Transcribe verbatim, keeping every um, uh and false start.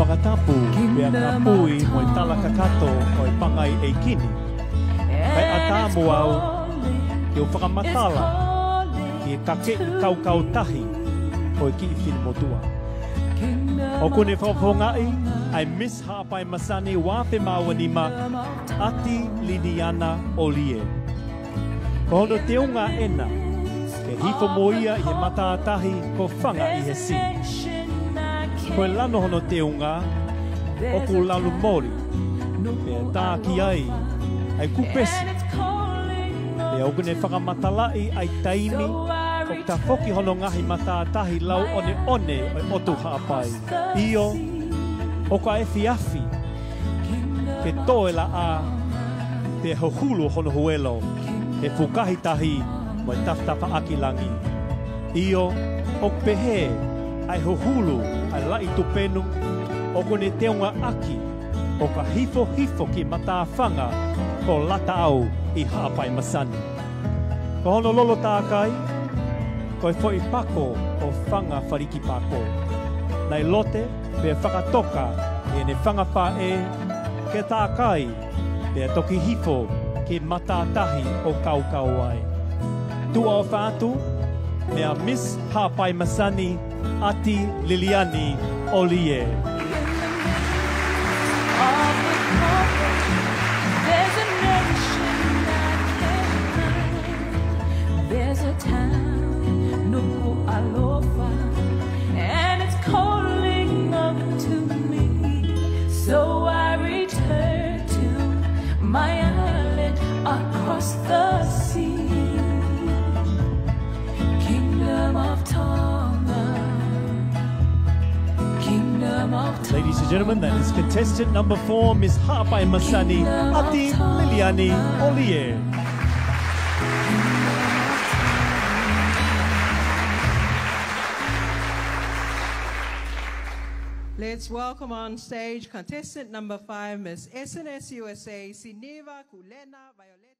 Fakatapu pea kapui mo e tala kakato ʻo e pangai ʻeiki ni. Kae ʻatā mo au ke u fakamatala ki he kakeʻi kaukau tahi ʻo e kiʻi finemotuʻa. ʻOku ne fakafofongaʻi ʻa e Miss Haʻapai Masani ua afe mā ua nima, ʻAti Liliana ʻOlie. Ko hono teunga ʻena ke hifo mo ia ʻi he matātahi ko Fanga ʻi he Sī. Ko e lanu hono teunga ʻoku lanu moli, pea tā ki ai ʻa e kupesi. Pea ʻoku ne fakamatalaʻi ʻa e taimi ʻoku tafoki hono ngaahi matātahi lauʻoneʻone ʻo e ʻotu Haʻapai. ʻIo, ʻoku ʻa e efiafi ke tō e laʻā, pea hohulu hono huelo he fukahi tahi mo e tafatafaʻaki langi. ʻIo, ʻoku pehē ʻa e hohulu ʻa e laʻi tupenu, ʻoku ne teungaʻaki ʻo ka hifo hifo ki matāfanga ko Lataʻau ʻi Haʻapai Masani. Ko hono lolo tākai, ko e foʻi pako ʻo Fanga Falikipako. Naʻe lote pea fakatoka ʻe heʻene fanga faʻē ke tākai pea toki hifo ki matātahi ʻo kaukau ai. Tuʻa ʻofa atu, meia Miss Haʻapai Masani, ʻAti Liliana ʻOlie. Of the coffin, there's a nation I can't find. There's a town, Nukuʻalofa, and it's calling up to me. So I return to my island across the sea. Kingdom of Tonga. Kingdom of Tonga. Ladies and gentlemen, that is contestant number four, Miss Haʻapai Masani, ʻAti Liliana ʻOlie. Let's welcome on stage contestant number five, Miss S N S U S A, Sineva Kulena Violeta.